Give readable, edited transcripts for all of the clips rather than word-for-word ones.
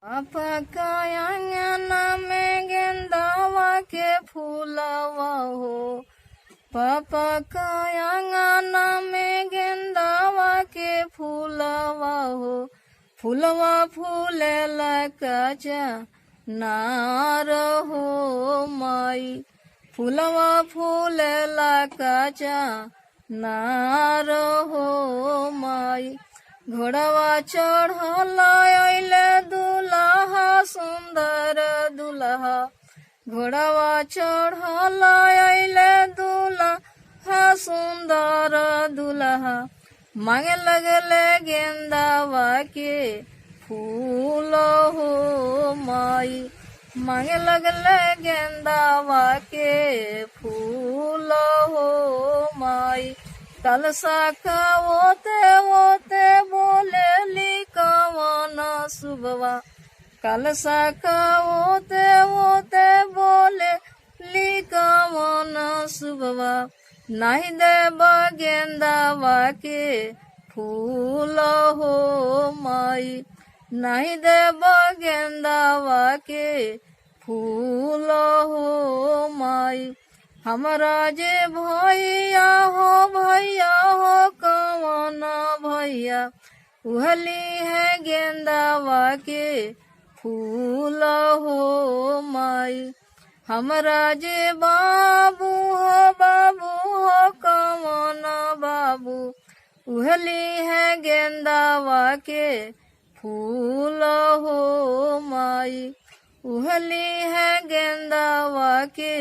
पापा का आंगना में गेंदावा के फूलवा हो, पापा का आंगना में गेंदावा के फूलवा हो, फूलवा फूलेला कचा नार हो माई, फूलवा फूलेला कचा नार हो माई। घोड़वा चढ़ल अइले दुल्हा सुंदर दुल्हा, घोड़वा चढ़ल अइले दुल्हा सुंदर दुल्हा, मांगे लगले गेंदावा के फूल हो माई, मांगे लगले गेंदावा के फूल हो माई। कलसा का ओते ओते बोलेली कवन सुबवा, कलसा का ओते ओते बोलेली कवन सुबवा, नहीं देब गेंदावा के फूल हो माई, नहीं देब गेंदावा के फूल हो माई। हमरा जे भैया हो भैया हो कवन भैया, उहली है गेंदावा के फूल हो माई। हमरा जे बाबू हो बाबू हो कवन बाबू, उहली है गेंदावा के फूल हो माई, उहली है गेंदावा के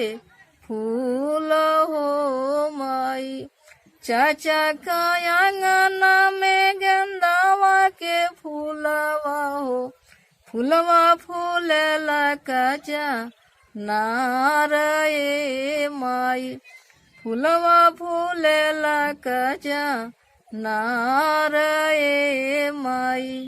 फूल हो माई। चाचा का आंगना में गेंदावा के फूलवा हो, फूलवा फूलेला कचा नार ए माई, फूलवा फूलेला कचा नार ए माई।